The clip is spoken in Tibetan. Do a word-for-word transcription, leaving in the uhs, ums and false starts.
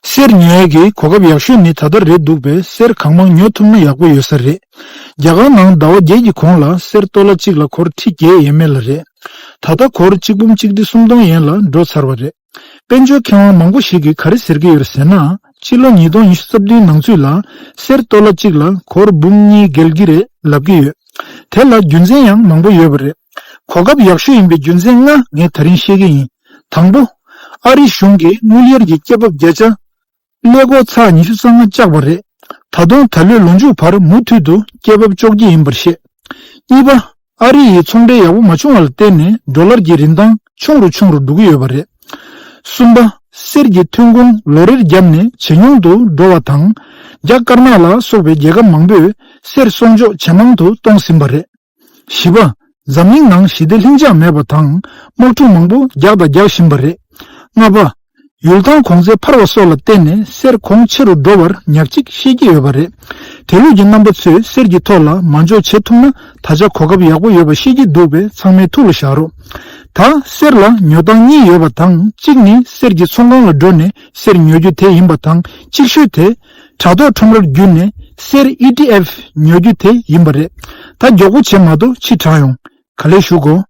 གསེར་ཉོ་ཡས་ཀྱི་གོ་སྐབས་ཡག་ཤོས་ནི་ད་ལྟ་རེད་འདུག་པས། གསེར་གང་མང་ཉོ་ཐུབ་ན་ཡག་པོ་ཡོད་ས་རེད། རྒྱ་གར་ནང་ཟླ་བ་བརྒྱད་ཀྱི་གོང་ལ་གསེར་ཏོ་ལ་གཅིག་ལ་སྒོར་ཁྲི་བརྒྱད་ཡས་མས་ལ་རེད། ད་ལྟ་སྒོར་གཅིག་འབུམ་གཅིག་ཁྲི་སུམ་སྟོང་ཡན་ལ་འགྲོ་ཚར་བ་རེད། དཔལ་འབྱོར་མཁས་དབང་མང་པོ་ཞིག་གིས་ག་རེ་ཟེར་གྱི་ཡོད་རེད་ཟེར་ན། ཕྱི་ལོ་ཉིས་སྟོང་ཉི་ཤུ་རྩ་བདུན་ནང་ཚུད་ལ་གསེར་ཏོ་ལ་གཅིག་ལ་སྒོར་འབུམ་གཉིས་བརྒལ་གྱི་རེད་ལབ་ཀྱི་ཡོད། དེ་ལ་རྒྱུ་མཚན་ཡང་མང་པོ་ཡོད་པ་རེད། གོ་སྐབས་ཡག་ཤོས་ཡིན་པའི་རྒྱུ་མཚན་ལྔ་ངས་ད་རིང་བཤད་ཀྱི་ཡིན། དང་པོ། ཨ་རིའི་གཞུང་གིས་དངུལ་གཡར་གྱི་སྐྱེད་འབབ་བརྒྱ་ཆ་ཀླད་ཀོར་ཚེག་ཉི་ཤུ་རྩ་ལྔ་བཅག་པ་རེད། ད་དུང་ད་ལོའི་ལོ་མཇུག་བར་མུ་མཐུད་དུ་སྐྱེད་འབབ་གཅོག་གི་ཡིན་པར་བཤད། གཉིས་པ། ཨ་རི་ཡིས་ཚོང་འབྲེལ་ཡག་པོ་མ་བྱུང་བ་ལ་བརྟེན་ནས་ཌོ་ལར་གྱི་རིན་ཐང་ཆུང་རུ་ཆུང་རུ་འགྲོ་གི་ཡོད་པ་རེད། གསུམ་པ། གསེར་གྱི་ཐོན་ཁུངས་ལོ་རེར་བརྒྱབ་ནས་ཇེ་ཉུང་དུ་འགྲོ་བ་དང་། རྒྱ་དཀར་ནག་ལ་སོགས་པའི་རྒྱལ་ཁབ་མང་པོས་གསེར་སྲུང་སྐྱོབ་ཇེ་མང་དུ་གཏོང་ཟིན་པ་རེད། བཞི་པ། འཛམ་གླིང་ནང་ཞི་བདེ་ལྷིང་འཇགས་མེད་པ་དང་། དམག་འཁྲུག་མང་པོ་རྒྱག་དང་རྒྱག་བཞིན་པ་རེད། ལྔ་པ། ཡུལ་ཐང་གོང་ཚད་འཕར་བ་སོགས་ལ་བརྟེན་ནས་གསེར་གོང་ཆེ་རུ་འགྲོ་བར་ཉག་གཅིག་ཤེས་ཀྱི་ཡོད་པ་རེད། དེ་ལུགས་ཀྱི་རྣམ་པ་ཚོས་གསེར་གྱི་ཐོག་ལ་མ་འཇོག་བྱེད་ཐུབ་ན་ད་ཆ་གོ་སྐབས་ཡག་པོ་ཡོད་པ་ཤེས་ཀྱི་འདུག་པས་ཚང་མས་ཐུགས་ལ་བཞག་རོགས། ད་གསེར་ལ་ཉོ་སྟངས་གཉིས་ཡོད་པ་དང་། གཅིག་ནི་གསེར་གྱི་ཚོང་ཁང་ལ་འགྲོ་ནས་གསེར་ཉོ་རྒྱུ་དེ་ཡིན་པ་དང་། གཅིག་ཤོས་དེ། དྲ་ཐོག་ཁྲོམ་རར་བརྒྱུད་ནས་གསེར་ཨི་ཊི་ཨེཕ་ཉོ་རྒྱུ་དེ་ཡིན་པ་རེད། ད་མགྱོགས་པོ་བྱེད་མ་གཏོགས་ཕྱི་དྲགས་ཡོང་། ག་ལེར་ཞུ་དགོས།